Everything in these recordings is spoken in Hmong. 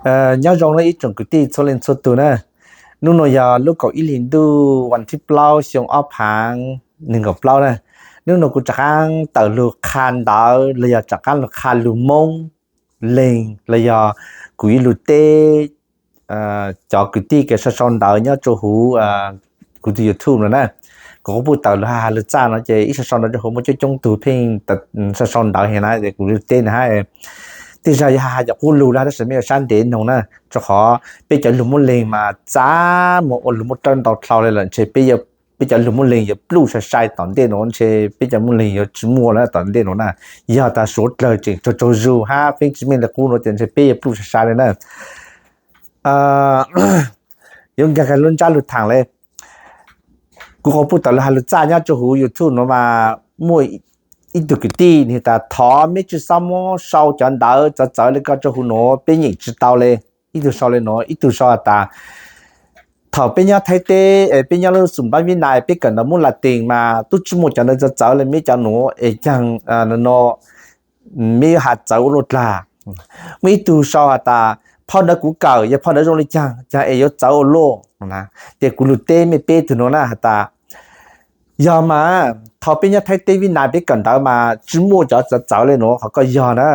Nyob zoo na ib tsoom kwv tij txhua leej txhua tus na. Hnub no yog lub kaum ib hlis ntuj vas thib plaub xyoo ob phav nees nkaum plaub na. Hnub no kuv rov qab tawm lug qha ntawv los yog rov qab lug qha lug Hmoob Leeg los yog kuv ib lug teb cov kwv tij kev sau sau ntawv nyob rua huv kuv tus YouTube no na. Kuv qhov puj tawm lug has lug txaj no ces ib sau sau ntawv rua huv muaj coob coob tug pheej sau sau ntawv heev na, kuv lug teb na hab tej zag yog has cov qub lug lawm tab sis mej yuav sab ntev noog na, rua qhov peb cov lug Hmoob Leeg mas txav muaj ua lug Hmoob Dlawb ntau dlhau le lawm ntshe peb cov lug Hmoob Leeg yuav pluj sai sai tom ntej no, ntshe peb cov Hmoob Leeg yuav tsi muaj lawm tom ntej no na. Yog tas suav dlawg tseem tsaug tsaug zug hab feeb tsis meej le qub no ces ntshe peb yuav pluj sai sai le na. Yuav nkag lub ntsab lug thaam le. Kuv qhov puj tawm lug has lug txaj nyob rua huv YouTube no mas muaj ib tug kwv tij nwg tas thov meb tsi xob muab sau cov ntawv txawv txawv le ko rua huv no, peb nyeem tsi tau le. Ib tug sau le no, ib tug sau has tas thaum peb nyob Thaib teb es peb nyob lub xum npab Vib Nais peb kawm ntawv Moob Latin mas tub tsi muaj cov ntawv txawv txawv le meb cov nuav es caag no meb yuav has txawv ua luaj dlaag. Muaj ib tug sau has tas phau ntawv kuv kawm yog phau ntawv zoo le caag, caag es yuav txawv ua luaj. Ces kuv lug teb mej peb tug nuav na has tas yog mas, thaum peb nyob Thaib teb Vib Nais peb kawm ntawv mas tsi muaj cov txawv txawv le nuav qhov koj yog na.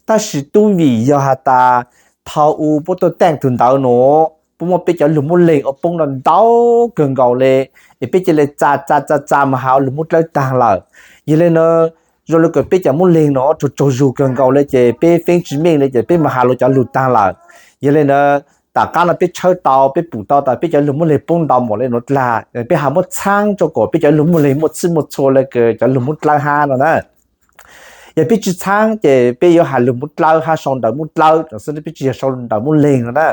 Tab sis tub vim yog has tas thaum u puab tuaj taaj tug ntawv nuav puab muab peb cov lug Moob Leeg ua poob ntau ntau kawg nkaus le, es peb ca le txa txa txa txa mus has ua lug Moob Dlawb taag lawm. Yog le nuav, zoo le kws peb cov Moob Leeg nuav tsaug tsaug zug kawg nkaus le ces peb feeb tsis meej le ces peb mus has luas cov lug taag lawm. Yog le nuav, tom qaab no peb tshawb tau peb pum tau tas peb cov lug Moob Leeg poob ntau npaum le nuav dlaag, peb has muab txhaab rua kom peb cov lug Moob Leeg muaj txhij muaj txhua le kws cov lug Moob Dlawb hab no na. Yog peb tsi txhaab ces peb yuav has lug Moob Dlawb hab sau ntawv Moob Dlawb xwb, peb tsi yog sau ntawv Moob Leeg no na.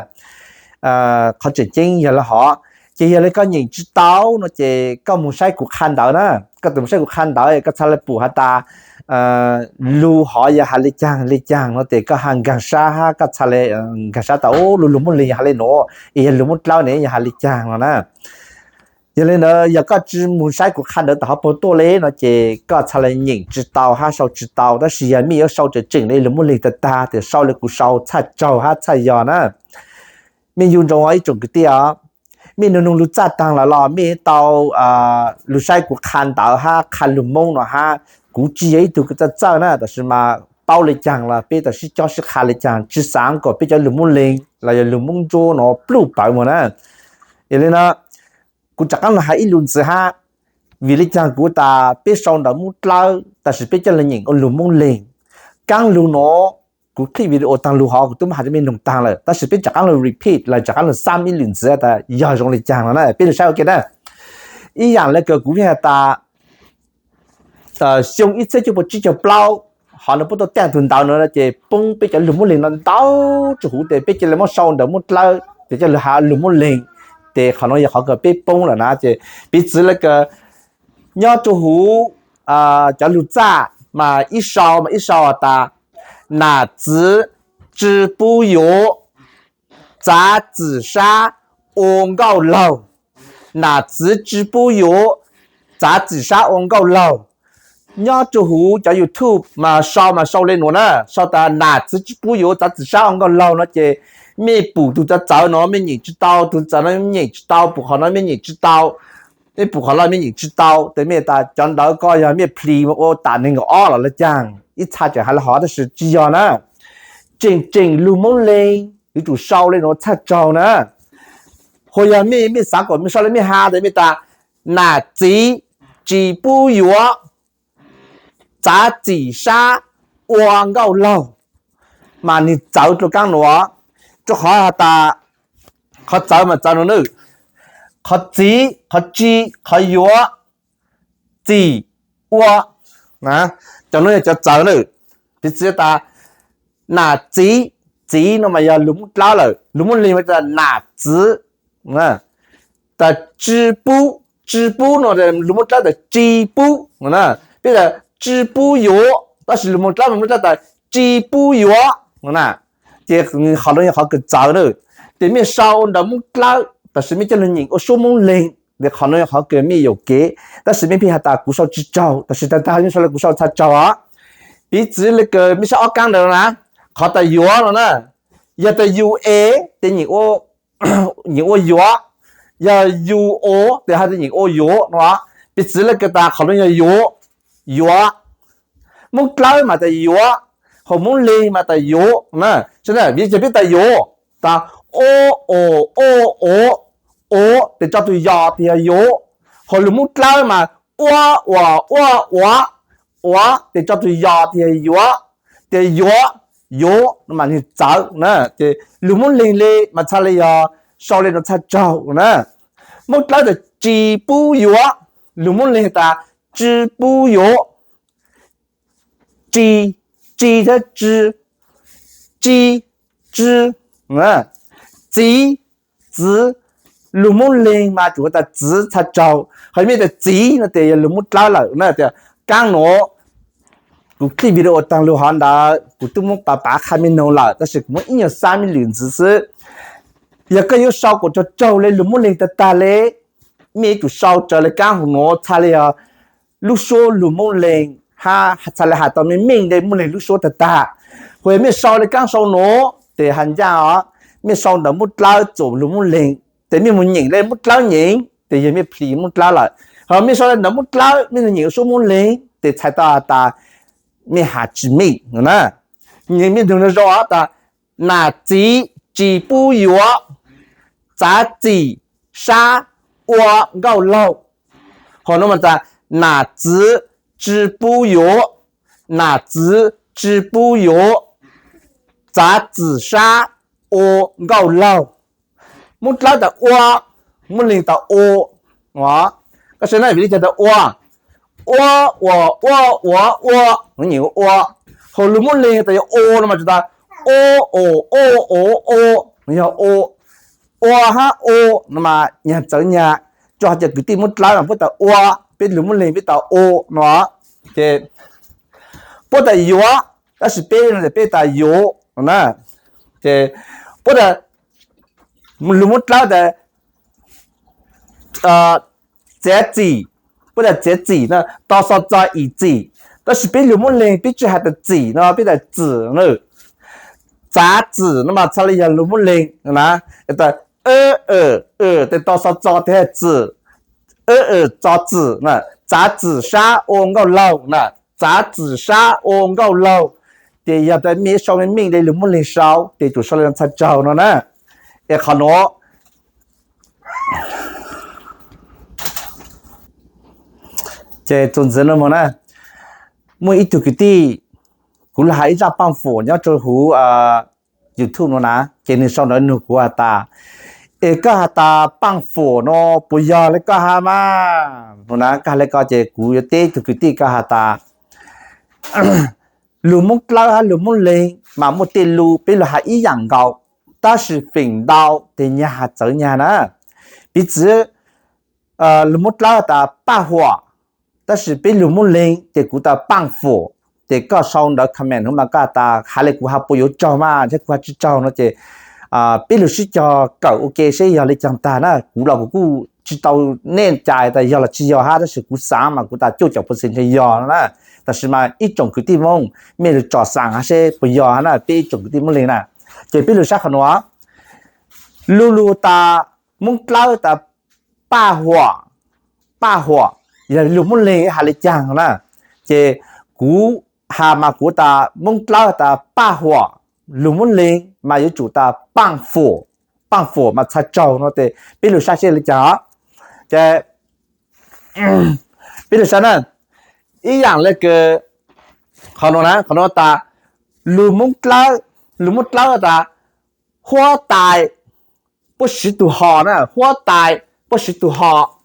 Qhov tseem ceeb yog le hov, ces yog le koj nyeem tsi tau no ces koj mus saib kuv qha ntawv na. Koj tawm mus saib kuv qha ntawv es koj txhad le pum has tas lug hov yog has le caag le caag no tes koj has nkaag sab hab koj txhad le nkaag sab tas lug lug Moob Leeg yog has le nuav, es yog lug Moob Dlawb ne yog has le caag no na. Yog le nuav, yog koj tsi mus saib kuv qha ntawv tom hov paug tuaj le no ces koj txhad le nyeem tsi tau hab sau tsi tau, tab sis yog mej yuav sau tseem tseem le lug Moob Leeg tag tag tes sau le kuv sau txhaj tsaug hab txhaj yog na. Mej ncu ntsoov ib tsoom kwv tij os, mej nug nug lug txaj taag lawm los mej tau lug saib kuv qha ntawv hab qha lug Moob no hab. Kuv tsi yog ib tug kws txawj txawj na, tab sis mas paub le caag los peb tau sib cob sib qha le caag, tsi xaav kom peb cov lug Moob Leeg los yog lug Moob Ntsuab no pluj plawv mus na. Yog le nuav, kuv rov qaab lug has ib lug ntxiv hab, vim le caag kuv tas peb sau ntawv Moob Dlawb tab sis peb coj lug nyeem ua lug Moob Leeg. Kaab lug nuav, kuv clip video taag lug hov kuv tub muab has rua mej nug taag lawm, tab sis peb rov qaab lug repeat los rov qaab lug xab ib lwm ntxiv tas yog zoo le caag no na, peb lug saib ua ke na. Ib yaam le kws kuv has tas xyoo ib txhiab cuaj puas tsib caug plaub, hov nuav puab tuaj taaj tug ntawv no ces poob peb cov lug Moob Leeg no ntau tsuj huv tes peb ca le muab sau ntawv Moob Dlawb tes coj lug has lug Moob Leeg, tes qhov nuav yog qhov kws peb poob lawm na. Ces piv txwv le kws nyob tsuj huv cov lug txaj mas ib sau mas ib sau has tas nam txiv tsi pub yuav txav txim sab ua nkauj laug. Nam txiv tsi pub yuav txav txim sab ua nkauj laug. Nyob tsuj huv cov YouTube mas sau mas sau le nuav na, sau tas nam txiv tsi pub yuav txav txim sab ua nkauj laug no ces mej pum tug txawv txawv no mej nyeem tsi tau, tug txawv no mej nyeem tsi tau, pum qhov no mej nyeem tsi tau, mej pum qhov no mej nyeem tsi tau, tes mej tas cov ntawv ko yog mej plis mus ua tas neeg nkaum ob los le caag, ib txha tseem has le hov tab sis tsi yog na. Tseem tseem lug Moob Leeg yuav tsum sau le nuav txhaj tsaug na. Hu yog mej, mej xaav kom mej sau le mej has tes mej tas nam txiv tsi pub yuav txav txim sab ua nkauj laug, mas nwg txawv dlua kaab nuav, rua qhov has tas qhov txawv mas txawv nuav na, qhov txiv, qhov tsi, qhov yuav, txim, ua, cov nuav yog cov txawv na. Piv txwv tas nam txiv, txiv no mas yog lug Moob Dlawb lawm, lug Moob Leeg tas nam txiv. Tas tsi pub, tsi pub no lug Moob Dlawb tas tsi pub, peb tas tsi pub yuav, tab sis lug Moob Dlawb, Moob Dlawb tas tsi pub yuav no na. Ces qhov nuav yog qhov kws txawv na. Ces mej sau ntawv Moob Dlawb tab sis mej coj lug nyeem ua suab Moob Leeg, ces qhov nuav yog qhov kws mej yuam kev, tab sis mej pheej has tas kuv sau tsi tsaug, tab sis tag tag mej sau le kuv sau txhaj tsaug os. Piv txwv le kws mej saib ob kaab ntawd na, qhov tas yuav no na, Yog tas yus es ces nyeem ua yuav, yog yus os ces hais tias nyeem ua yuav no. Piv txwv le kws tas qhov no yog yuav, yuav. Moob Dlawb mas tas yuav, hos Moob Leeg mas tas yuav na. Vim li cas peb tas yuav? Tas o, o, o, o, o, ces tso tus yos tias yog yuav. Hos lus Moob Dlawb mas ua, ua, ua, ua, ua, ces tso tus yos tias yog yuav. Ces yuav, yuav no mas nws txawv na. Ces lus Moob Leeg le mas txhaj le yog sau le no txhaj tsaug na. Moob Dlawb tas tsis pub yuav, lus Moob Leeg tas tsw pub yuav. Tsis, tsis thiab tsw, tsis, tsw, txiv, txiv. Lus Moob Leeg mas tsum tas txiv txhaj tsaug, ho mej tas txiv no ces yog lus Moob Dlawb lawm na. Tias kaab nuav kuv clip video taag lug hov ntawd kuv twb muab pav pav qha mej noog lawm, tab sis kuv muab ib nyuag xab mej lwm ntxiv xwb. Yog koj yuav sau kuas tsaug tsaug le lus Moob Leeg tag tag le, mej yuav tsum sau raws le kaab hauv nuav txhaj le yog lub suab lus Moob Leeg hab txhaj le has tau mej meej le Moob Leeg lub suab tag tag. Hos yog mej sau le kaab sau nuav ces has ncaj os, mej sau ntawm Moob Dlawb txuas lus Moob Leeg, ces mej mus nyeem le Moob Dlawb nyeem ces yog mej plhis Moob Dlawb lawm. Ho mej sau le ntawm Moob Dlawb mej nyeem suab Moob Leeg ces txhais tau has tas mej has tsis meej no na. Nyeem mej nug no zoo tas nam txiv tsis pub yuav, txav txim sab ua nkauj laug. Ho no mas tas nam txiv tsw pub yuav, nam txiv tsw pub yuav, txav txim sab ua nkauj laug. Moob Dlawb tas ua, Moob Leeg tas ua. Koj saib na, vim li cas tas ua? Ua, ua, ua, ua, ua, nyeem ua. Hos lus Moob Leeg tas yog ua no mas tas o, o, o, o, o, yog ua. Ua hab o no mas nyag txawv nyag. Tso hais tias kwv tij Moob Dlawb mas puab tas ua, peb lus Moob Leeg peb tas ua no. Ces puab tas yuav, tab sis peb no peb tas yuav no na. Ces puab tas, lus Moob Dlawb tas txiav txim, puab tas txiav txim no, to xo txo im txim. Tab sis peb lus Moob Leeg peb tsi has tas txim no, peb tas txim na. Txav txim no mas txhaj le yog lus Moob Leeg na. Tas, tes to xo txo tes has txim, txo txim na, txav txim sab ua nkauj laug na, txav txim sab ua nkauj laug. Ces yog tas mej sau mej meej le lus Moob Leeg sau ces tsum sau le no txhaj tsaug no na. Es qhov nuav ces txuas ntxiv no mus na, muaj ib tug kwv tij, kuv los has ib zaj paaj fuam nyob rau huv YouTube no na, ces nwg sau ntawv nug kuv has tas, es koj has tas paaj fuam no puas yog le koj has mas? No na, koj has le ko ces kuv yuav teb tug kwv tij koj has tas, lug Moob Dlawb hab lug Moob Leeg mas muaj tej lug peb lug has ib yaam nkaus, tab sis feem ntau tes nyag has txawv nyag na. Piv txwv, lug Moob Dlawb tas paaj huam, tab sis peb lug Moob Leeg ces kuv tas paaj fuam. Ces koj sau ntawv comment huv mas koj has tas has le kuv has puas yuav tsaug mas, tab kuv has tsi tsaug no ces peb lug sib cog kawm ua ke seb yog le caag tag na. Kuv los kuv kuj tsi tau nej cai tas yog los tsi yog hab, tab sis kuv xaav mas kuv tas cuaj caum percent ntshe yog no na. Tab sis mas ib tsoom kwv tij Moob mej lug tsom xaam hab seb puas yog hab na, peb ib tsoom kwv tij Moob Leeg na. Ces peb lug saib qhov nuav, lug lug tas Moob Dlawb tas paaj huam, paaj huam, yog lug Moob Leeg has le caag na. Ces kuv has mas kuv tas Moob Dlawb tas paaj huam, lug Moob Leeg mas yuav tsum tas paaj fuam, paaj fuam mas txhaj tsaug no. Ces peb lug saib seb le caag os. Ces peb lug saib na, ib yaam le kws qhov nuav na, qhov nuav tas lug Moob Dlawb, lug Moob Dlawb tas huab tais, puab siv tug hos na, huab tais puab siv tug hos.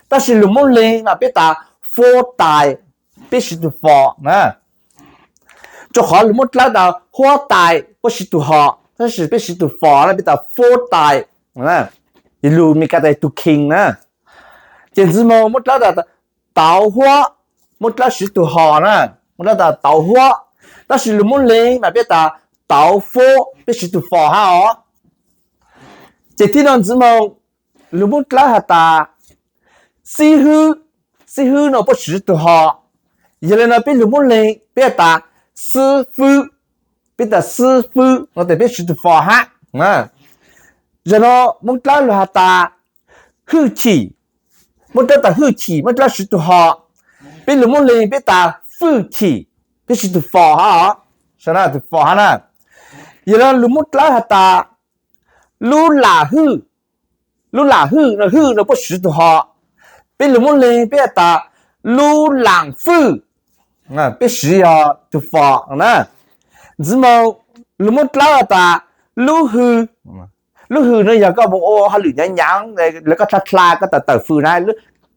Tab sis lug Moob Leeg mas peb tas fuab tais, peb siv tug fos na. Rua qhov lug Moob Dlawb tas huab tais puab siv tug hos, tab sis peb siv tug fos na, peb tas fuab tais. Lug Mes Kas tas tug king na. Ces Ntxwg Moog Moob Dlawb tas tauv huab, Moob Dlawb siv tug hos na, Moob Dlawb tas tauv huab. Tab sis lug Moob Leeg mas peb tas tauv fuab, peb siv tug fos hab os. Ces tib no Ntxwg Moog, lug Moob Dlawb has tas xib hwb, xib hwb no puab siv tug hos. Yog le no peb lug Moob Leeg peb tas xib fwb, peb tas xib fwb no tes peb siv tus fos hab. Zaum no Moob Dlawb lug has tas hwj chim, Moob Dlawb tas hwj chim, Moob Dlawb siv tus ho. Peb lug Moob Leeg peb tas fwj chim, peb siv tus fos hab, tus fos hab na. Yog le lug Moob Dlawb has tas lub lam hwj, lub lam hwj no, hwj no puab siv tus ho. Peb lug Moob Leeg peb has tas lub laam fwj, peb siv yog tus fos na. Ntxiv moog lug Moob Dlawb has tas lub hw, lub hw no yog koj moog ua hauj lwm nyaav nyaav, lawv koj dlha dlha koj tas tawm fws na,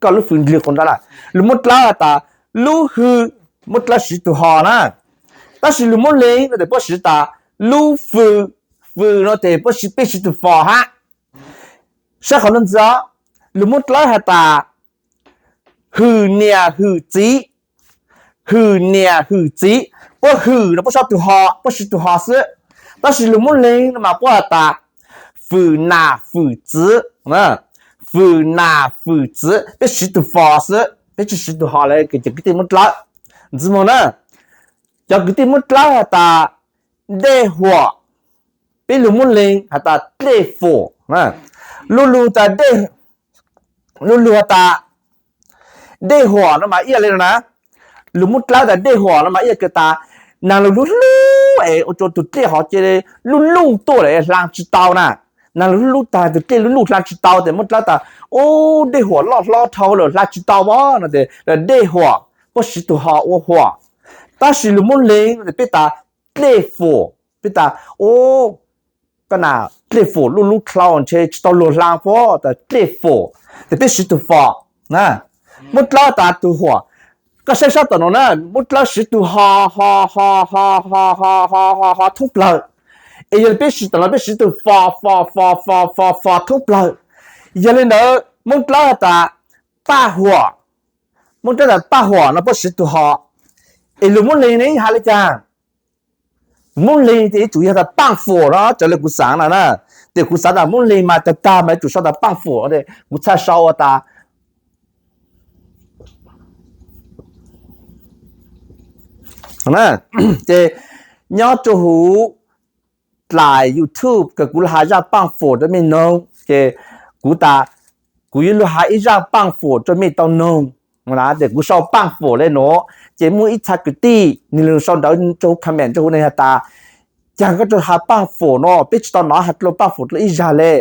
koj lub fws ndlwg quas nrab lawm. Lug Moob Dlawb has tas lub hw, Moob Dlawb siv tus ho na. Tab sis lug Moob Leeg no tes puab siv tas lub fws, fws no tes puab siv, peb siv tus fos hab. Saib qhov nuav ntxiv os, lug Moob Dlawb has tas hwm niam hwm txiv, hwm niam hwm txiv. Puab hwm no puab sau tus ho, puab siv tus ho xwb. Tab sis lug Moob Leeg no mas puab has tas fwm nam fwm txiv, fwm nam fwm txiv, peb siv tus fos xwb, peb tsi siv tus ho le. Cov kwv tij Moob Dlawb, ntxiv moog na, cov kwv tij Moob Dlawb has tas dlej huam, peb lug Moob Leeg has tas dlej fum. Lu lug tas, lu lug has tas dlej huam no mas ib yam le no na. Lug Moob Dlawb tas dlej huam no mas ib yam kws tas naag lug hlub hlub es ua rua tug dlej hov cia luj luj tuaj lawm hla tsi tau na. Naag lug hlub hlub tas tug dlej luj luj hla tsi tau tes Moob Dlawb tas, ub, dlej huam loj hlob dhau lawm hla tsi tau mog no tes dlej huam, puab siv tug ho ua huam. Tab sis lug Moob Leeg tes peb tas dlej fum, peb tas, ub, koj na, dlej fum luj lub dlhau ntshe tsi tau luag hla puab tas dlej fum, tes peb siv tus fos na. Moob Dlawb tas tus huam. Koj saib sab tom no na, Moob Dlawb siv tus ho, ho, ho, ho, ho, ho, ho, ho, ho thoob plawg. Es yog le peb siv tom no peb siv tus fos, fos, fos, fos, fos, fos thoob plawg. Yog le ntawd Moob Dlawb has tas paj huam, Moob Dlawb tas paj huam no puab siv tus ho. Es lug Moob Leeg ne has le caag? Moob Leeg tes yuav tsum yog tas paaj fum no, raws le kuv xaav no na. Tes kuv xaav tas Moob Leeg mas tag tag mas yuav tsum sau tas paaj fum, kuv txhaj sau ua tas ces nyob rua huv dlaim YouTube kws kuv lug has zaaj paaj fum rua mej noog, ces kuv tas kuv yuav lug has ib zaaj paaj fum rua mej tau noog. Tes kuv sau paaj fum le nuav, ces muaj ib txha kwv tij nwg lug sau ntawv rua huv comment rua huv nwg has tas, caag koj rua has paaj fum no, peb tsi tau nov has dlua paaj fum dlua ib zag le,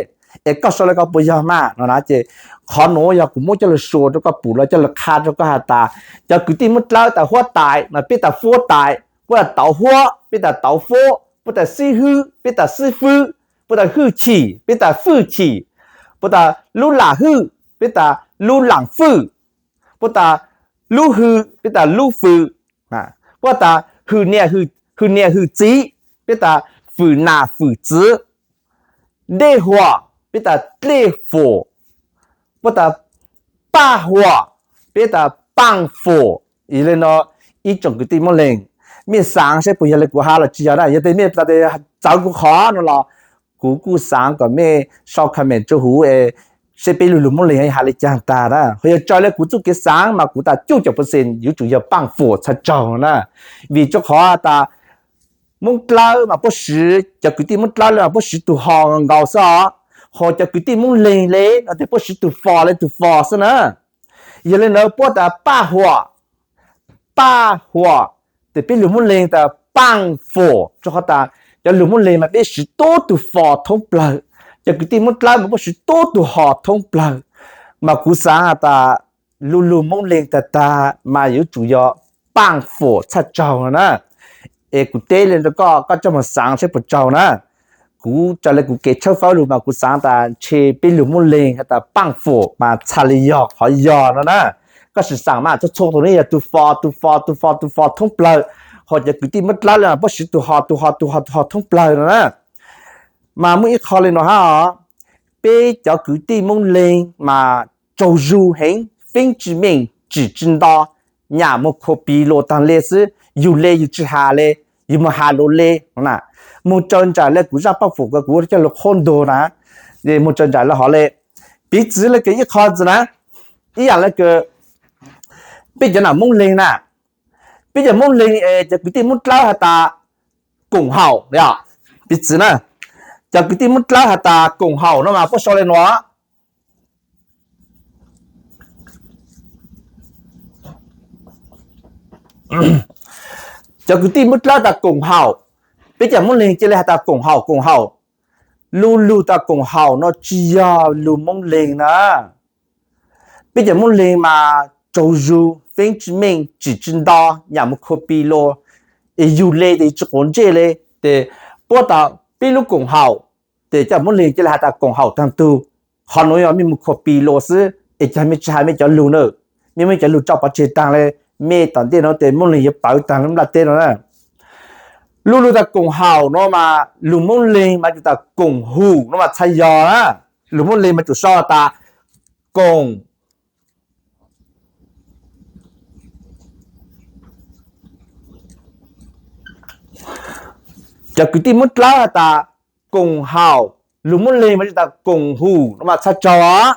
es koj sau le koj puas yog mas no na. Ces qhov nuav yog kuv muab coj lug suas rua koj pum los coj lug qha rua koj has tas, cov kwv tij Moob Dlawb tas huab tais no peb tas fuab tais, puab tas tauv huab peb tas tauv fuab, puab tas xib hwb peb tas xib fwb, puab tas hwj chim peb tas fwj chim, puab tas lub lam hwj peb tas lub laam fwj, puab tas lub hw peb tas lub fw, puab tas hwm niam hwm txiv peb tas fwm nam fwm txiv, dlej huam peb tas dlej fum, puab tas paj huam peb tas paaj fum. Yog le no ib tsoom kwv tij Moob Leeg, mej xaav saib puas yog le kuv has los tsi yog na. Yog tes mej tas txawv kuv qhov no los kuv kuj xaav kom mej sau comment rua huv es saib peb lug lug Moob Leeg has le caag tag na. Ho yog raws le kuv txuj kev xaav mas kuv tas cuaj caum percent yuav tsum yog paaj fum txhaj raug na. Vim rua qhov tas Moob Dlawb mas puab siv, cov kwv tij Moob Dlawb le mas puab siv tus ho nkaus xwb os. Ho cov kwv tij Moob Leeg le no tes puab siv tus fos le tus fos xwb na. Yog le ntawd puab tas paj huam, paj huam, tes peb lug Moob Leeg tas paaj fum, rua qhov tas cov lug Moob Leeg mas peb siv tub tus fos thoob plawg, cov kwv tij Moob Dlawb mas puab siv tub tus ho thoob plawg. Mas kuv xaav has tas lug lug Moob Leeg tag tag mas yuav tsum yog paaj fum txhaj raug na. Es kuv teb le rua koj, koj coj moog xaav saib puas raug na. Kuv raws le kuv kev tshawb fawb lug mas kuv xaav tas ntshe peb lug Moob Leeg has tas paaj fum mas txhaj le yog qhov yog no na. Koj sim xaav mas txhua txhua tug ne yog tus fos, tus fos, tus fos, tus fos thoob plawg. Ho cov kwv tij Moob Dlawb le mas puab siv tus ho, tus ho, tus ho, tus ho thoob plawg no na. Mas muaj ib qho le no hab os, peb cov kwv tij Moob Leeg mas tsaug zug heev, feeb tsi meej tsim tsi nto, nyam moog khuv piv luas taag le xwb, yug le yug tsi has le, yug moog has luas le na. Moog tsaws nraim le kuv zaaj paaj fum ko kuv coj lug qhuab ntuas na, moog tsaws nraim le hov le. Piv txwv le kws ib qho ntxiv na, ib yaam le kws peb cov nam Moob Leeg na, peb cov Moob Leeg es cov kwv tij Moob Dlawb has tas koom haum, piv txwv na, cov kwv tij Moob Dlawb has tas koom haum no mas puab sau le nuav. Cov kwv tij Moob Dlawb tas koom haum, peb cov Moob Leeg cia li has tas koom haum koom haum. Lu lug tas koom haum no tsi yog lug Moob Leeg na. Peb cov Moob Leeg mas tsaug zug, feeb tsi meej, tsim tsi nto, nyam mus khuv pi lug, es yug le tes tsi quav ntsej le. Tes puab tas peb lub koom haum, tes cov Moob Leeg cia li has tas koom haum taag tug. Qhov nuav yog mej mus khuv pi lug xwb es cov mej tsi has mej cov lug na, mej muab cov lug tso pov tseg taag le, mej tom ntej nuav tes Moob Leeg yuav pawv taag lub nplaj teb no na. Lu lug tas koom haum no mas lug Moob Leeg mas tas koom hum no mas txhaj yog na. Lug Moob Leeg mas tsum sau tas koom. Cov kwv tij Moob Dlawb has tas koom haum, lug Moob Leeg mas tas koom hum no mas txhaj tsaug.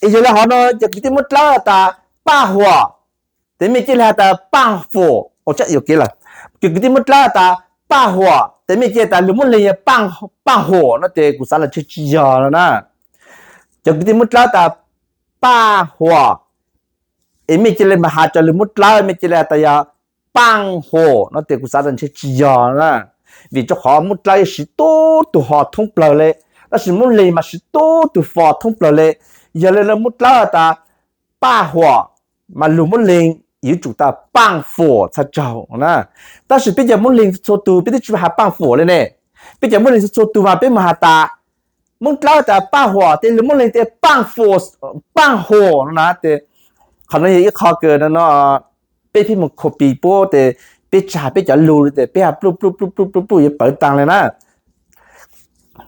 Es yog le hov no cov kwv tij Moob Dlawb has tas paj huam, tes mej cia li has tas paj huam. Cov kwv tij Moob Dlawb has tas paj huam tes mej cia tas lug Moob Leeg yog paj huam no tes kuv xaav tas tsi yog no na. Cov kwv tij Moob Dlawb tas paj huam, es mej cia li mas has tas lug Moob Dlawb mej cia li has tas yog paj huam no tes kuv xaav tas ntshe tsi yog na. Vim rau qhov Moob Dlawb yuav siv tub tug ho thoob plawg le, tab sis Moob Leeg mas siv tub tug fo thoob plawg le. Yog le Moob Dlawb has tas paj huam, mas lug Moob Leeg yuav tsum tas paj huam txhaj tsaug na. Tab sis peb cov Moob Leeg txhua tug peb twb tsi has paj huam le ne. Peb cov Moob Leeg txhua tug mas peb mus has tas, Moob Dlawb tas paj huam tes lug Moob Leeg tes paj huam, paj huam no na tes. Qhov no yog ib qho kws no peb pheej mus khuv pi puab tes peb tsi has peb cov lug tes peb has pluj pluj pluj pluj pluj pluj yuav pawv taag le na.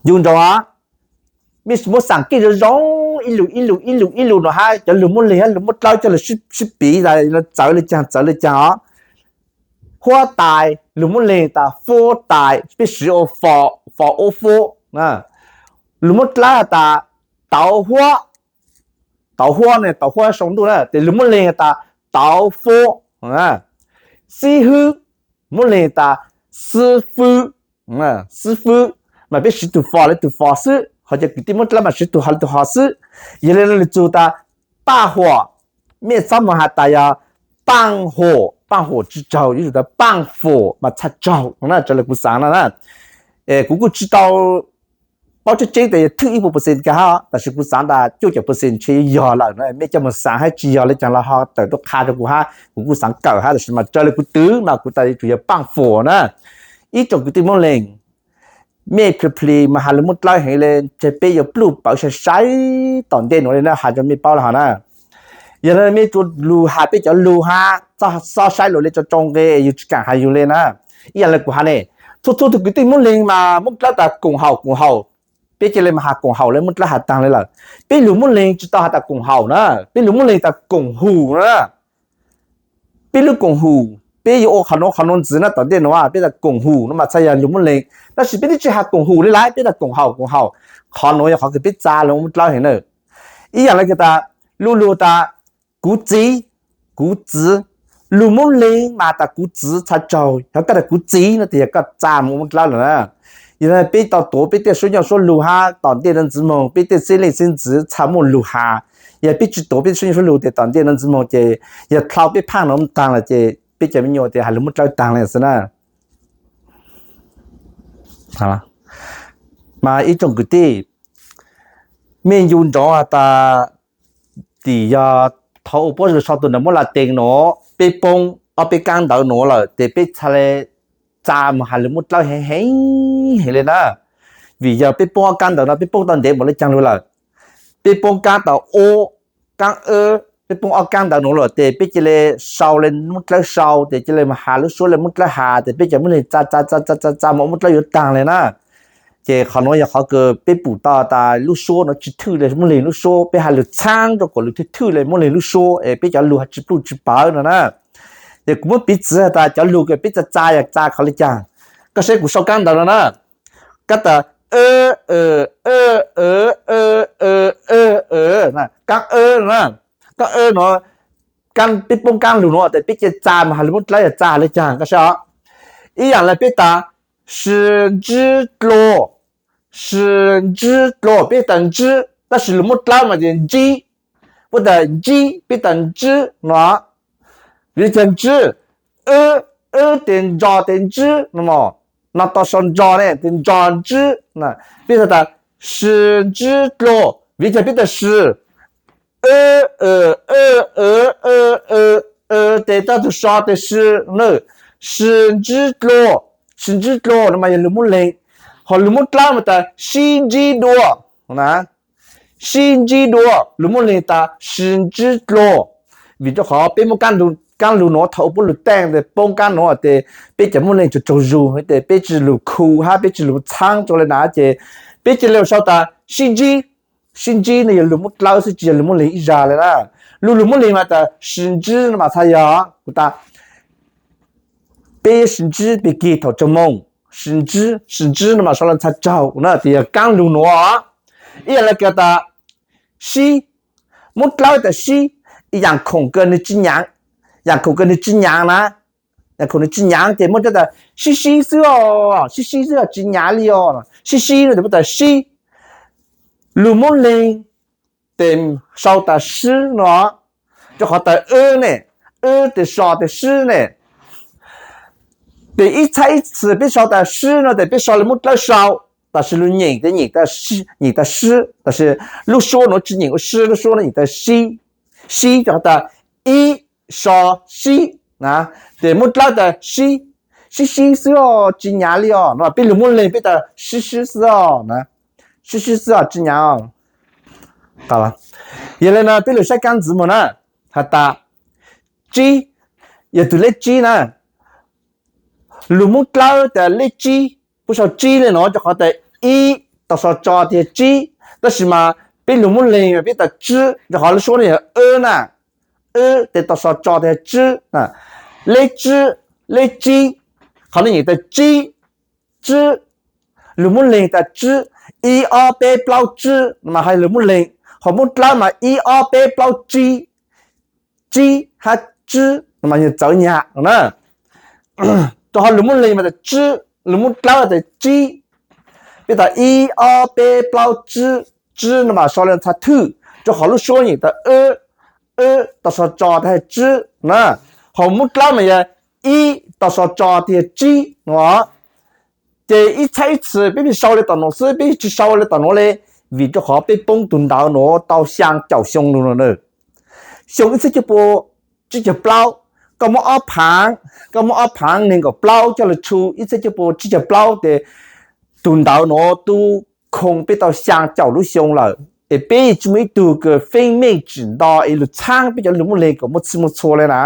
Yug nrau, mej muab xaam keej zoo zoo, ib lus ib lus ib lus ib lus no hab cov lug Moob Leeg hab lug Moob Dlawb coj lug sib piv tas txawv le caag txawv le caag os. Huab tais, lug Moob Leeg tas fuab tais, peb siv ua fo, fo ua fuab. Lug Moob Dlawb tas tauv huab, tauv huab ne, tauv huab sau ntuj na, tes lug Moob Leeg tas tauv fuab. Xib hwb, Moob Leeg tas xib fwb, xib fwb, mas peb siv tug fo le tug fo xwb, ho cov kwv tij Moob Dlawb mas siv tug ho le tug ho xwb. Yog le lug txug tas paj huam, mej txhob mus has tas yog paj huam, paj huam tsi tsaug, yuav tsum tas paj huam mas txhaj tsaug no na, raws le kuv xaav no na. Kuv kuj tsi tau paub tseeb tseeb tas yog thwj ib puas percent kag hab, tab sis kuv xaav tas cuaj caum percent ntshe yog lawm no, mej coj mus xaav hab tsi yog le caag los ho tawm tuaj qha rau kuv hab, kuv kuj xaav kawm hab, tab sis mas raws le kuv twv mas kuv tas yuav tsum yog paj huam na. Ib tsoom kwv tij Moob Leeg, mej plhis plhis mas has lug Moob Dlawb heev le, ntshe peb yuav pluj pawv sai sai tom ntej nuav le na, has rau mej paub le hov na. Yog le mej tsuas lug has peb cov lug hab, xob saib lug le tsau tsau nqe, yug tsi kaam has yug le na. Ib yaam le kuv has ne, txhua txhua tug kwv tij Moob Leeg mas Moob Dlawb tas koom haum koom haum, peb ca le mas has koom haum le Moob Dlawb has taag le lawm. Peb lug Moob Leeg tsi tau has tas koom haum na, peb lug Moob Leeg tas koom hum na. Peb lub koom hum, peb yuav ua qhov nuav qhov nuav ntxiv na, tom ntej nuav peb tas koom hum no mas txhaj yog lug Moob Leeg, tab sis peb twb tsi has koom hum le lawm, peb tas koom haum koom haum. Qhov nuav yog qhov kws peb txav lug Moob Dlawb heev na. Ib yaam le tas, lu lug tas kuv txiv, kuv txiv, lug Moob Leeg mas tas kuv txiv txhaj tsaug, yog koj tas kuv txiv no tes yog koj txav mus Moob Dlawb lawm na. Yog le peb tau tuav peb tej suab nyuj suab lug hab tom ntej nuav ntxiv moog, peb tej xeeb leej xeeb ntxwv txhaj muaj lug has. Yog peb tsi tuav peb suab nyuj suab lug tes tom ntej nuav ntxiv moog ces yog dlhau peb phaaj nuav taag lawm ces peb cov me nyuam tes has lug Moob Dlawb taag le xwb na. Mas ib tsoom kwv tij, mej ncu ntsoov has tas tim yog thaum ua puab sau tus ntawv Moob Laj Tees nuav, peb poob ob peb kaab ntawv nuav lawm tes peb txhaj le txav mus has lug Moob Dlawb heev heev heev le na. Vim yog peb poob ob kaab ntawv no peb poob tau ntev npaum le caag lug lawm. Peb poob kaab tau ub, kaab wb, peb poob ob kaab ntawv nuav lawm tes peb ca le sau le Moob Dlawb sau tes ca le mus has lub suab le Moob Dlawb has tes peb cov Moob Leeg txav txav txav txav txav txav mus Moob Dlawb yuav taag le na. Ces qhov nuav yog qhov kws peb pum tau tas lub suab nuav tsi thwj le Moob Leeg lub suab, peb has lug txhaab rua kom lug thwj thwj le Moob Leeg lub suab es peb cov lug has tsi pluj tsi pawv no na. Ces kuv muab piv txwv has tas cov lug kws peb txav txav yog txav qhov le caag. Koj saib kuv sau kaab ntawv no na, kaab tas, kaab wb no, kaab wb no, peb poob kaab lug nuav tes peb ca txav mus has lug Moob Dlawb yog txav le caag koj saib os. Ib yaam le peb tas Sib ntsib dlua, sib ntsib dlua peb tas ntsib, tab sis lus Moob Dlawb mas tias ntsib, puab tas ntsib peb tas ntsib no. Vim li cas ntsib? Wb, wb tes ntso tes ntsib no, no to so ntso ne tes ntso ntsib. Peb tas sib ntsib dlua, vim li cas peb tas sib? Wb, tes tab tug so tes sib na, sib ntsib dlua, sib ntsib dlua no mas yog lus Moob Leeg, ho lus Moob Dlawb mas tas sib ntsib dua na. Sib ntsib dua, lus Moob Leeg tas sib ntsib dlua. Vim rau qhov peb muab kaab lug nuav thaum ua puab lug teej tes poob kaab nuav tes peb cov Moob Leeg tsaug tsaug zug tes peb tsi lug khu hab peb tsi lug txhaab rua le na ces peb cia li sau tas sib ntsib. Sib ntsib no yog lus Moob Dlawb xwb tsi yog lus Moob Leeg ib zag le na. Lug lus Moob Leeg mas tas sib ntsib no mas txhaj yog kuv tas peb sib ntsib pig kig thaum tsaug moog, sib ntsib, sib ntsib no mas sau le txhaj tsaug na tes yog kaab lug nuav. Ib yam le kws tas sib, Moob Dlawb tas sib, ib yaam khoom kws nwg tsi nyaav, yaam khoom kws nwg tsi nyaav na, yaam khoom nwg tsi nyaav ces Moob Dlawb tas sib sib xwb os, sib sib xwb os tsi nyaav li os, sib sib no tes puab tas sib. Lus Moob Leeg tes sau tas sib no, rua qhov tas wb ne, wb tes so tes sib ne. Tes ib txhab ib txhis peb sau tas sib no tes peb so le Moob Dlawb sau, tam sis lug nyeem tes nyeem tas sib, tam sis lub suab nuav tsi nyeem ua sib, lub suab nuav nyeem tas sib, sib rua qhov tas ib so sib na. Tes Moob Dlawb tas sib, sib sib xwb os tsi nyaav li os no, peb lug Moob Leeg peb tas sib sib xwb os na, sib sib xwb os tsi nyaav. Yog le no peb lug saib kaab ntxiv moog na, has tas tsib, yog tug lej tsib na. Lug Moob Dlawb tas lej tsib, puab sau tsib le no rua qhov tas ib to so tso tes tsib, tab sis mas peb lug Moob Leeg peb tas tsib rua qhov lub suab nuav yog wb na, wb tes to so tso tes tsib, lej tsib, lej tsib, qhov nuav nyeem tas tsib, tsib. Lug Moob Leeg tas tsib, ib ob peb plaub tsib no mas has lug Moob Leeg, ho Moob Dlawb mas ib ob peb plaub tsib, tsib hab tsib no mas yog txawv nyag na. Rua qhov lug Moob Leeg mas tas tsib, lug Moob Dlawb tas tsib. Peb tas ib ob peb plaub tsib, tsib no mas sau le txhaj thwj, rua qhov lub suab nyeem tas wb, wb to so tso tes has tsib na, ho Moob Dlawb mas yog ib to so tso tes has tsib no. Ces ib txhab ib txhis peb pheej sau le tom nuav xwb, peb tsi sau le tom nuav le, vim rua qhov peb poob tug ntawv nuav tau xyaa caum xyoo lug no na. Xyoo ib txhiab cuaj pua tsib caug plaub, koj muab ob phaav, koj muab ob phaav neeg nkaum plaub coj lug tshu ib txhiab cuaj pua tsib caug plaub tes tug ntawv nuav tub khoo peb tau xyaa caum lub xyoo lawm, es peb tsi muaj ib tug kws feeb meej tsim nto es lug txhaab peb cov lug Moob Leeg kom muaj txhij muaj txhua le na.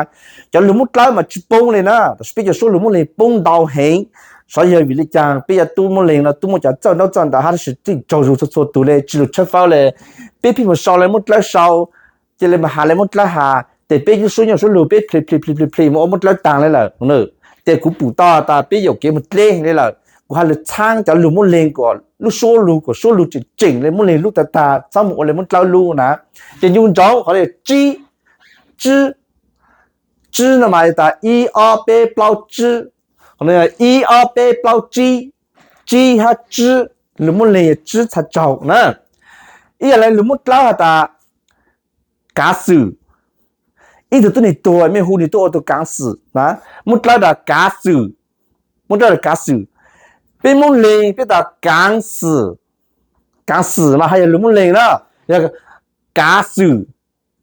Cov lug Moob Dlawb mas tsi poob le na, tab sis peb cov suab lug Moob Leeg poob ntau heev. Xyov yog vim le caag peb cov tub Moob Leeg no tub muaj cov txawj ntaub txawj ntawv hab tab sis tseem tsaug zug txhua txhua tug le tsi lug tshawb fawb le. Peb pheej mus sau le Moob Dlawb sau, cia le mus has le Moob Dlawb has, tes peb lub suab nyuj suab lug peb plhis plhis plhis plhis plhis mus ua Moob Dlawb taag le lawm. Tes kuv pum tau tas peb yuam kev mus dleb le lawm, kuv has lug txhaab cov lug Moob Leeg kom lub suab lug kom suab lug tseem tseem le Moob Leeg lub tag tag, txhob mus ua le Moob Dlawb lub na. Ces ncu ntsoov qhov le tsib, tsib, tsib no mas tas ib ob peb plaub tsib, ib ob peb plaub tsib, tsib hab tsib, lug Moob Leeg yog tsib txhaj tsaug na. Ib yam le lug Moob Dlawb has tas kaav xwm. Ib tug tub neeg tuag mej hu nwg tuaj ua tug kaav xwm na, Moob Dlawb tas kaav xwm, Moob Dlawb tas kaav xwm. Peb Moob Leeg peb tas kaav xwm, kaav xwm mas has yog lug Moob Leeg na, yog kaav xwm,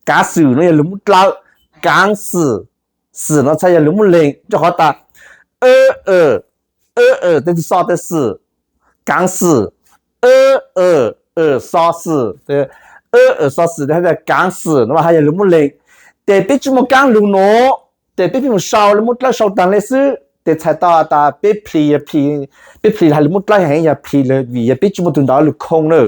kaav xwm no yog lug Moob Dlawb, kaav xwm, xwm no txhaj yog lug Moob Leeg rua qhov tas eb, eb, tes tug xo tes xwm, kaav xwm, eb, eb, xo xwm, eb, eb, xo xwm tes has tas kaav xwm no mas has yog lug Moob Leeg. Tes peb tsi muaj kaab lug nuav, tes peb pheej mus sau le Moob Dlawb sau taag le xwb, tes txhais tau tas peb plhis, peb plhis has lug Moob Dlawb heev yog plhis vim yog peb tsi muaj tug ntawv lug khoo na.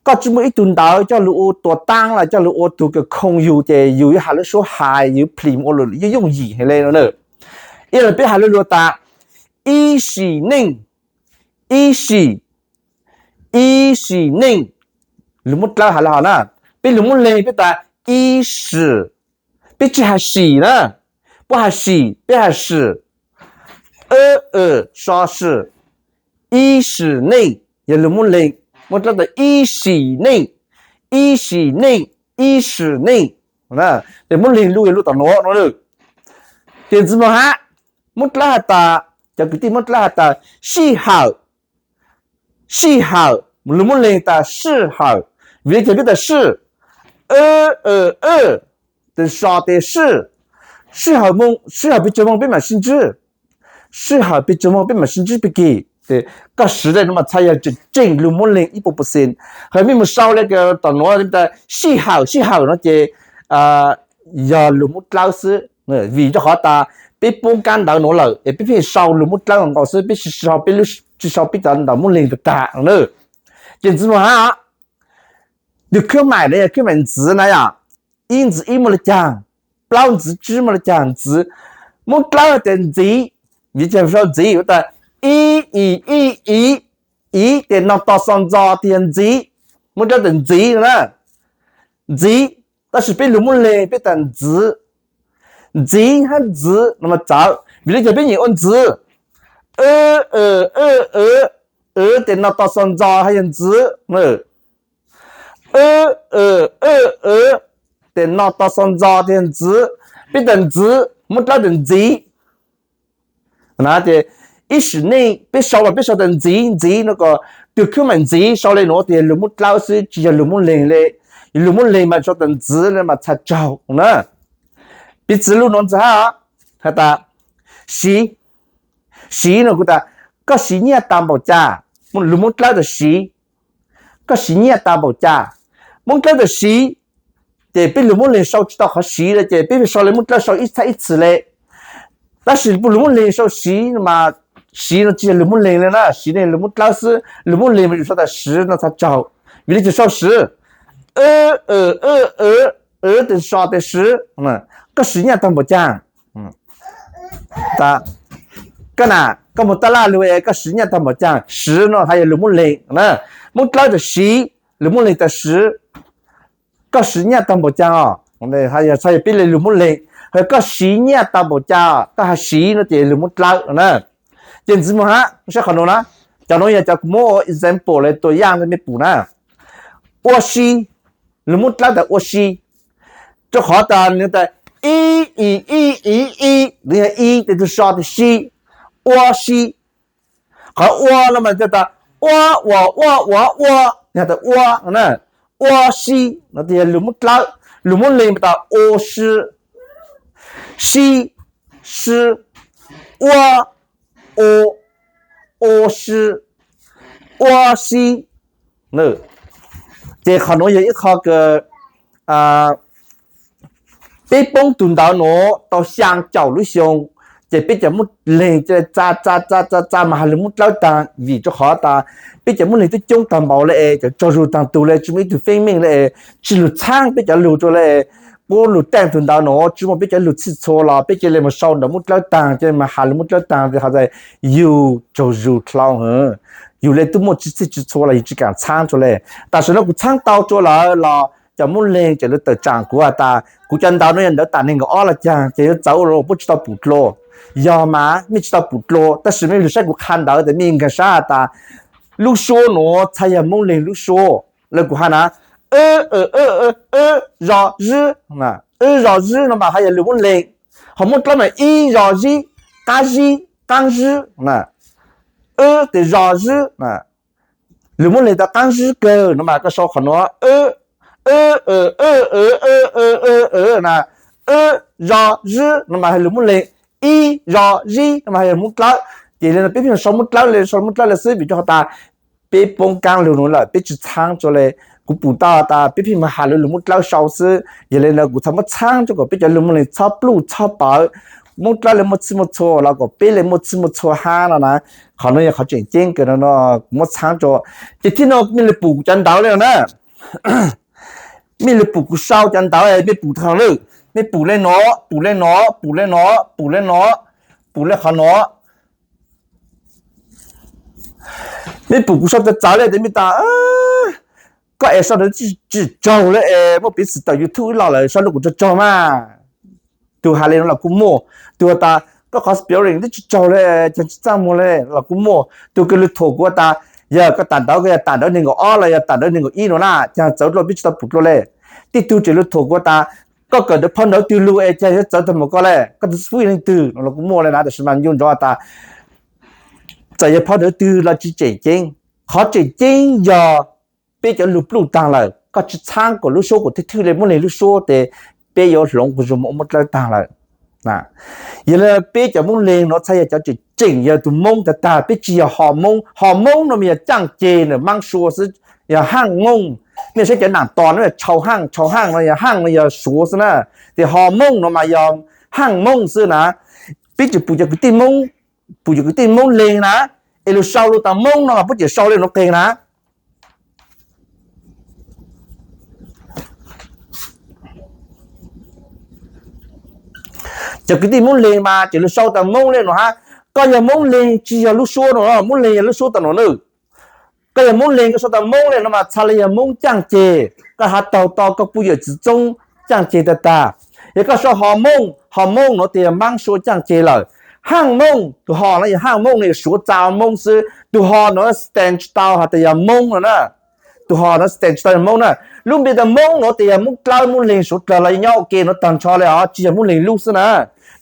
Koj tsi muaj ib tug ntawv coj lug ua tuav taab los coj lug ua tug kws khoo yug ces yug yuav has lub suab hais yug plhis mus ua lug yooj yooj yim heev le no na. Ib yam le peb has lug lug tas ib sim neej, ib sim, ib sim neej, lug Moob Dlawb has le hov na, peb lug Moob Leeg peb tas ib sim, peb tsi has sim na, puab has sim peb has sim, eb, eb, so sim, ib sim neej, yog lug Moob Leeg, Moob Dlawb tas ib sim neej, ib sim neej, ib sim neej. Ces Moob Leeg lug yog lug tom nuav no. Ces ntxiv mus hab, Moob Dlawb has tas, cov kwv tij Moob Dlawb has tas sij hawm, sij hawm, lug Moob Leeg tas sij hawm, vim le caag peb tas sij, tes so tes sij, sij hawm, sij hawm pes tsawg moos peb mam sib ntsib, sij hawm pes tsawg moos peb mam sib ntsib pig kig. Koj siv le nuav mas txhad yog tseem tseem lug Moob Leeg ib puas percent. Hos mej mus sau le tom nuav tas sij hawm, sij hawm no ces yog lug Moob Dlawb xwb. Vim rua qhov tas peb poob kaab ntawv nuav lawm es peb pheej sau lug Moob Dlawb nkaus xwb, peb tsi sau peb cov ntawv Moob Leeg tag tag na. Ces ntxiv mus hab, tus khwb maim no yog khwb maim ntxiv na yom, ib ntxiv ib muaj le caag, plaub ntxiv tsib muaj le caag ntxiv. Moob Dlawb tas ntxiv, vim le caag sau ntxiv, tas ib ib ib, ib tes no to xo ntxo tes yog ntxiv. Moob Dlawb tas ntxiv na, ntxiv, tab sis peb lug Moob Leeg peb tas ntxiv. Ntxiv hab ntxiv no mas txawv, vim le caag peb nyeem ua ntxiv, tes no to xo ntxo has yog ntxiv. Tes no to xo ntxo tes yog ntxiv. Peb tas ntxiv, Moob Dlawb tas ntxiv. Ces ib sim neej peb sau los peb sau tas ntxiv ntxiv no, kom tus khwb maim ntxiv sau le nuav tes yog lug Moob Dlawb xwb tsi yog lug Moob Leeg le. Yog lug Moob Leeg mas sau tas ntxiv le mas txhad tsaug na. Piv txwv lug nuav ntxiv hab, has tas siv, siv no kuv tas koj siv nyiaj tag npaum cas, lug Moob Dlawb tas siv, koj siv nyiaj tag npaum cas. Moob Dlawb tas siv, ces peb lug Moob Leeg sau tsi tau qhov siv le ces peb sau le Moob Dlawb sau ib txhab ib txhis le. Tab sis lug Moob Leeg sau siv no mas, siv no tsi yog lug Moob Leeg le na, siv no lug Moob Dlawb xwb, lug Moob Leeg mas yus sau tas siv no txhad tsaug. Vim le caag sau siv, tes so tes siv, koj siv nyiaj tag npaum cas. Koj na, koj moog taj laj lug es koj siv nyiaj tag npaum cas, siv no has yog lug Moob Leeg na. Moob Dlawb tas siv, lug Moob Leeg tas siv, koj siv nyiaj tag npaum cas os, txhad yog peb le lug Moob Leeg. Hos koj siv nyiaj tag npaum cas, koj has siv no ces lug Moob Dlawb na. Ces ntxiv mus hab, saib qhov nuav na, cov nuav yog cov kuv muab ua example le tua yaaj le mej pum na. Ua si, lug Moob Dlawb tas ua si, rua qhov tas nws tas ib ib ib ib ib, nws yog ib tes tug so tes si, ua si. Qhov ua no mas tas ua ua ua ua ua, tas ua, ua si no tes yog lug Moob Dlawb. Lug Moob Leeg mas tas ua si, si, si, ua, ua, ua si, ua si. Ces qhov nuav yog ib qho kws peb poob tug ntawv nuav tau xyaa caum lub xyoo, ces peb cov Moob Leeg txa txa txa txa txa mas has lug Moob Dlawb taag, vim rua qhov tas peb cov Moob Leeg twb coob taag npaum le es cov tsaug zug taag tug le tsi muaj ib tug feeb meej le es tsi lug txhaab peb cov lug rua le. Puab lug taaj tug ntawv nuav tsi muaj peb cov lug txhij txhua los peb ca le mus sau ntawv Moob Dlawb taag, ca le mus has lug Moob Dlawb taag, has tas yug tsaug zug dlhau, yug le tub muaj tsi txhij tsi txhua los yug tsi kaam txhaab rua le. Tam sim no kuv txhaab tau rua lawm los cov Moob Leeg tseem lug tawm tsaam kuv has tas kuv cov ntawv nuav yog ntawv tam neeg nkaum ob los caag, ces yuav txawv ua rua puab tsi tau pum dlua. Yog mas mej tsi tau pum dlua, tab sis mej lug saib kuv qha ntawv tas mej nkaag sab has tas lub suab nuav txhad yog Moob Leeg lub suab le kuv has na, wb zos zib, wb zos zib no mas has yog lug Moob Leeg. Ho Moob Dlawb mas ib zos zib, qaab zib, qaab zib, wb tes zos zib. Lug Moob Leeg tas qaab zib kawg no mas koj sau qhov nuav, wb zos zib no mas has lug Moob Leeg, ib zos zib no mas has yog Moob Dlawb. Ces le no peb pheej sau Moob Dlawb le, sau Moob Dlawb le xwb vim rua qhov tas peb poob kaab lug nuav lawm peb tsi txhaab rua le. Kuv pum tau tas peb pheej mus has lug lug Moob Dlawb sau xwb, yog le no kuv txhad muab txhaab rua kom peb cov lug Moob Leeg txhob pluj txhob pawv. Moob Dlawb le muaj txhij muaj txhua los kom peb le muaj txhij muaj txhua hab no na. Qhov nuav yog qhov tseem ceeb kawg no, kuv muab txhaab rua. Ces thib no mej le pum kuv cov ntawv le no na. Mej le pum kuv sau cov ntawv, mej pum tag lawm, mej pum le no, pum le no, pum le no, pum le no, pum le qhov no. Mej pum kuv sau txawv txawv le tes mej tas koj es sau ntawv tsi tsaug le es muaj piv xwm tawm YouTube ib los lawm sau le kuv tsaug tsaug mas. Tug has le no los kuj muaj, tug has tas tau qhov spelling twb tsis raug li, cas tsis txaj muag li los kuj muaj. Tug kws lug thuam kuv tas, yog koj tam ntawv koj yog tam ntawv neeg nkaum ob los yog tam ntawv neeg nkaum ib no na, cas txawv dlua peb tsis tau pum dlua li. Tej tug tseem lug thuam kuv tas, koj kawm ntawv phau ntawv twg lug es cas yuav txawv tag npaum ko li, koj tus xib fwb yog leej twg no los kuj muaj li na. Tab sis mas nco ntsoov tas txawm yog phau ntawv twg los tsis tseem ceeb. Qhov tseem ceeb yog peb cov lug pluj taag lawm, koj tsis txhaab kuas lub suab kuas thwj thwj li Moob Leeg lub suab tes peb yuav hloov kuas zoo moog ua Moob Dlawb taag lawm. Yog li peb cov Moob Leeg nuav txhaj yog cov tseem tseem yog tug Moob tag tag, peb tsis yog ho Moob. Ho Moob no mas yog caaj ceg nam maab sua xwb, yog haaj Moob. Mej saib cov nam tos no yog tshau haaj, tshau haaj no yog haaj no yog Suav xwb na. Tes ho Moob no mas yog haaj Moob xwb na. Peb tseem pum cov kwv tij Moob, pum cov kwv tij Moob Leeg na, es lug sau lug tas Moob no mas puab tseem sau li nuav qeeg na. Cov kwv tij Moob Leeg mas tseem lug sau tas Moob li no hab. Koj yog Moob Leeg tsis yog lub suab no, Moob Leeg yog lub suab tas no na. Koj yog Moob Leeg koj sau tas Moob li no mas txhaj li yog Moob caaj ceg. Koj has taug tau koj puj yawm txiv txoob caaj ceg tag tag. Yog koj sau ho Moob, ho Moob no tes yog maab sua caaj ceg lawm. Haaj Moob, tug ho no yog haaj Moob no yog Suav txav Moob xwb, tug ho no stand tsis tau has tas yog Moob no na. Tug ho no stand tsis tau yog Moob na. Lub npe tas Moob no tes yog Moob Dlawb Moob Leeg suav dlawg los nyob ua ke no tag nrho li os, tsis yog Moob Leeg lub xwb na.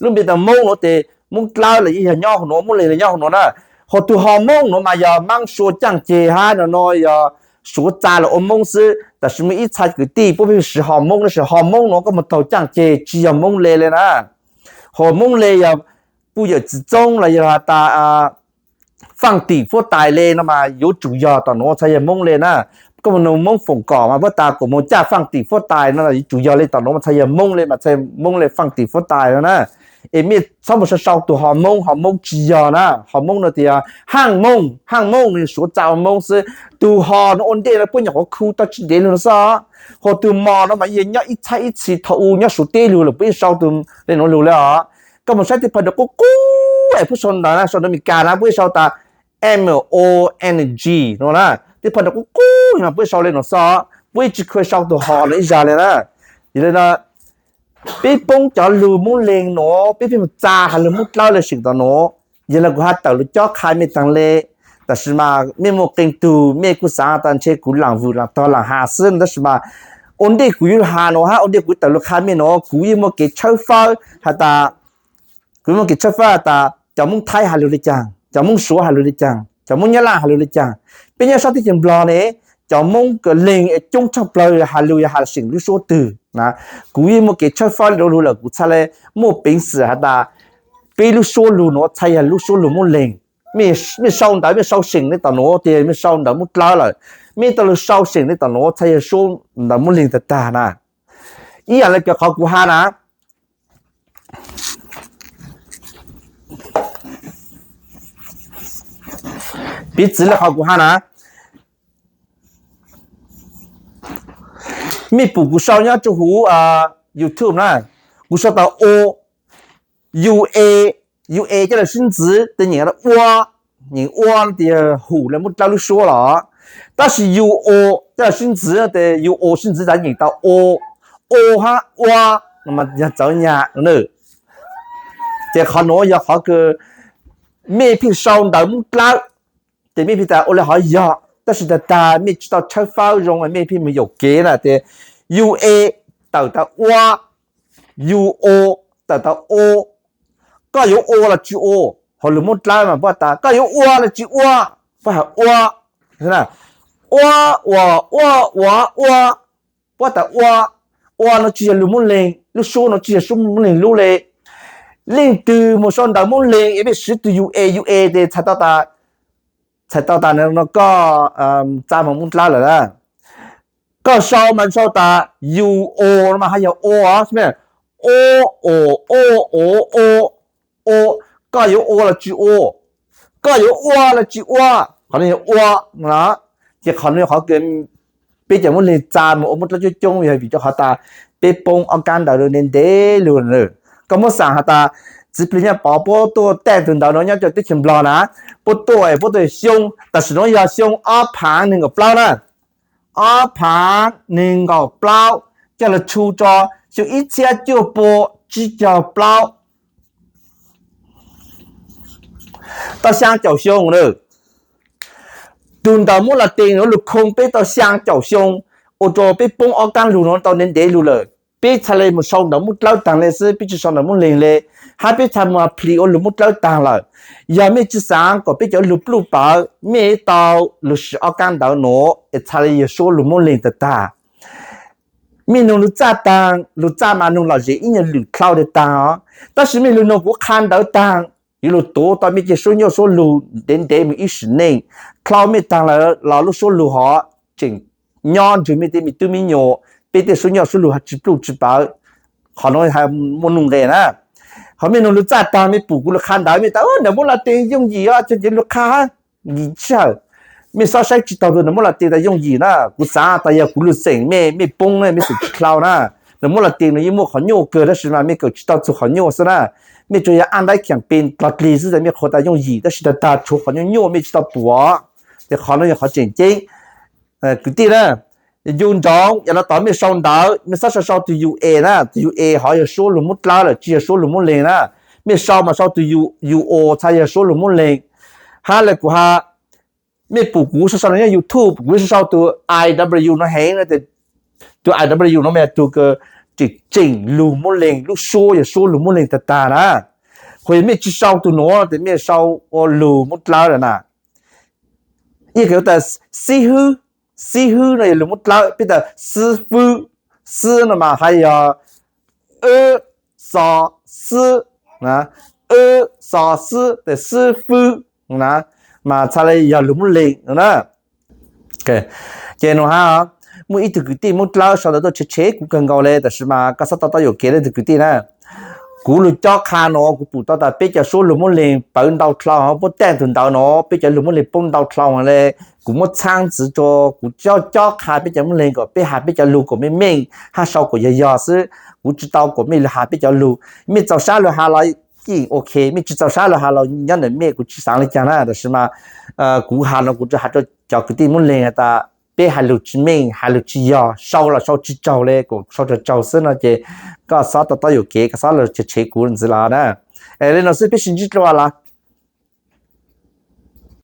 Lub npe tas Moob no tes Moob Dlawb los yeej yog nyob hauv nuav, Moob Leeg los nyob hauv nuav na. Ho tug ho Moob no mas yog maab sua caaj ceg hab no no yog Suav txav los ua Moob xwb. Tab sis muaj ib txha kwv tij puab pheej siv ho Moob, tab sis ho Moob no koj moog taug caaj ceg tsis yog Moob le li na. Ho Moob le yog puj yawm txiv txoob los yog has tas faaj tim fuab tais le no mas yuav tsum yog tom nuav txhaj yog Moob le na. Koj moog noog Moob foom kom mas puab tas kuas moog caj faaj tim fuab tais no yuav tsum yog le tom nuav mas txhaj yog Moob le mas txhaj Moob le faaj tim fuab tais no na. Es mej txhob moog sau sau tug ho Moob, ho Moob tsis yog na. Ho Moob no tes yog haaj Moob, haaj Moob no yog Suav txav ua Moob xwb. Tug ho no ua ntej no puab nyuam qhuav khu tau tsis ntev lug no xwb. Ho tug mo no mas yeej nyob ib txhab ib txhis thaum u nyob Suav teb lug lawm puab yeej sau tug le nuav lug li os. Koj moog saib tej phau ntawv qub qub es puab sau ntawv na, sau ntawv Amelikas na puab yeej sau tas M O N G no na. Tej phau ntawv qub qub no puab yeej sau le nuav xwb, puab yeej tsis kheev sau tug ho no ib zag li na. Yog li no peb poob cov lug Moob Leeg nuav, peb pheej mus txag has lug Moob Dlawb le seem tom nuav. Yog li kuv has tawm lug cob qha mej taag le, tab sis mas mej muaj qee tug mej kuj xaav tas ntshe kuv laam vwm laam tog laam has xwb, tab sis mas ua ntej kuv yuav lug has nuav hab ua ntej kuv tawm lug qha mej nuav kuv yeej muaj kev tshawb fawb has tas, kuv muaj kev tshawb fawb has tas cov Moob Thaib has lug le caag, cov Moob Suav has lug le caag, cov Moob Nyab Laj has lug le caag. Peb nyob sab teb chaws Nplog ne, cov Moob kws leeg coob tshaj plawg has lug yog has seem lub suab twg na. Kuv yeej muaj kev tshawb fawb le nuav lug lawm kuv txhaj le muaj peev xwm has tas peb lub suab lug nuav txhaj yog lub suab lug Moob Leeg. Mej sau ntawv mej sau seem le tom nuav tes mej sau ntawv Moob Dlawb lawm, mej tau lug sau seem le tom nuav txhaj yog suab ntawv Moob Leeg tag tag na. Ib yaam le kws qhov kuv has na, piv txwv le qhov kuv has na, mej pum kuv sau nyob rua huv YouTube na, kuv sau tas ua, U A, U A coj lug sib ntxiv tes nyeem ua, nyeem ua tes yog hum le Moob Dlawb lub suab los, tab sis U O coj lug sib ntxiv tes U O sib ntxiv tas nyeem tas ua, ua hab ua, yog txawv nyag. Ces qhov nuav yog qhov kws mej pheej sau ntawv Moob Dlawb, ces mej pheej tas ua le hov yog, tab sis tag tag mej tsis tau tshawb fawb zoo mej pheej mus yaum kev na tes U A tawm tas ua, U O tawm tas ua. Koj yuav ua los tsis ua? Ho lug Moob Dlawb mas puab tas koj yuav ua los tsis ua? Puab has ua. Ua, ua, ua, ua, ua. Puab tas ua. Ua no tsis yog lug Moob Leeg, lub suab no tsis yog suab Moob Leeg lub le. Leej twg mus sau ntawv Moob Leeg es pheej siv tug U A, U A tes txhais tau tas, txhais tau tas no koj txaj moog Moob Dlawb lawm na. Koj sau mas sau tas U O no mas haj yog ua, o, o, o, o, o. Koj yuav ua los tsis ua? Koj yuav ua los tsis ua? Qhov no yog ua no. Ces qhov no yog qhov kws peb cov Moob Leeg txaj moog ua Moob Dlawb coob coob yog vim rau qhov tas peb poob ob kab ntawv ntev ntev lug. Koj muab xaam has tas txiv plig Nyaj Pov puab tuaj taij tug ntawv no nyob rau teb chaws Nplog na, puab tuaj, puab tuaj xyoo, tam sim nuav yog xyoo ob phaav neeg nkaum plaub na. Ob phaav neeg nkaum plaub coj lug txug rua xyoo ib txhiab cuaj pua tsib caug plaub. Tau xyaa caum xyoo lawm. Tug ntawv Muab Las Tees no lug khoo peb tau xyaa caum xyoo, ua rua peb poob ob kaab lug no tau ntev ntev lug lawm. Peb txhaj le moog sau ntawv Muab Dlawb taag le xwb, peb tsi sau ntawv Muab Leeg le, hab peb txhaj moog plhis ua lug Muab Dlawb taag lawm. Yog mej tsi xaav kom peb cov lug pluj pawv, mej tau lug sim ob kaab ntawv nuav es txhaj le yog suab lug Muab Leeg tag tag. Mej nug lug txaj taag, lug txaj mas nug lom zem ib nyuag lwm dlhau tag taag os. Tab sis mej lug nug kuv qha ntawv taag, yuav lug tuav tau mej tej suab nyuaj suab lug ntev ntev moog ib sim neej. Dlhau mej taag lawm los lub suab lug hov tseem nyob nrug mej tej me tub me nyuam, peb tej suab nyuaj suab lug hab tsi pluj tsi pawv. Qhov nuav muaj nuj nqes na. Hov mej nug lug txaj taag mej pum kuv lug qha ntawv mej tas, Ntawv Muab Las Tees yooj yim os, cov nce lug qha hab yim tsi hawm. Mej xob saib tsi taug tug Ntawv Muab Las Tees tas yooj yim na. Kuv xaav tas yog kuv lug xeem mej, mej poob na, mej xeem tsi dlhau na. Ntawv Muab Las Tees nuav yeej muaj qhov nyuaj kawg tab sis mas mej kawm tsi tau txug qhov nyuaj xwb na. Mej tsuas yog aj ntaib kheem pes dlog dlig xwb tas mej qhuas tas yooj yim tab sis tag tag tshuav qhov nyuaj nyuaj mej tsi tau pum os. Ces qhov nuav yog qhov tseem ceeb. Kwv tij na, yus nroov yog no tod mej sau ntawv mej xob sau sau tug yus es na, tug yus es hov yog suab lug Muab Dlawb lawm tsi yog suab lug Muab Leeg na. Mej sau mas sau tug yus, yus es txhaj yog suab lug Muab Leeg. Hab le kuv has, mej pum kuv sau sau no nyob YouTube, kuv sau sau tug I W no heev, tug I W no mas yog tug kws tseem tseem lug Muab Leeg, lub suab yog suab lug Muab Leeg tag tag na. Qhov yog mej tsi sau tug nuav tes mej sau ua lug Muab Dlawb lawm na. Ib kws tas xib hwb, xib hwb no yog lug Muab Dlawb, peb tas xib fwb, xib no mas has yog wb xo xib, wb xo xib tes xib fwb na, mas txhaj le yog lug Muab Leeg no na. Ces nua has, muaj ib tug kwv tij Muab Dlawb sau ntawv tuaj tshev tshev kuv kawg nkaus le, tab sis mas koj xob to taub yuam kev le tug kwv tij na. Kuv lug cob qha nuav kuv pum tau tas peb cov suab lug Muab Leeg pawv ntau dlhau, puab taag tug ntawv nuav peb cov lug Muab Leeg poob ntau dlhau le. Kuv muab txhaab ntxiv rua kuv cob cob qha peb cov Muab Leeg kom peb has peb cov lug kom meej meej hab sau kom yog yog xwb. Kuv tsi tau kom mej lug has peb cov lug, mej txaus sab lug has los yeej ok, mej tsi txaus sab lug has los nyob ntawm mej, kuv tsi xaav le caag na. Tab sis mas kuv has no kuv has rua cov kwv tij Muab Leeg tas peb has lug tsi meej, has lug tsi yog, sau los sau tsi tsaug le, kuv sau tsaug tsaug xwb no ces koj xob to taub yuam kev, koj xob lug tshev tshev kuv ntxiv los na. Le no xwb, peb sib ntsib dlua los.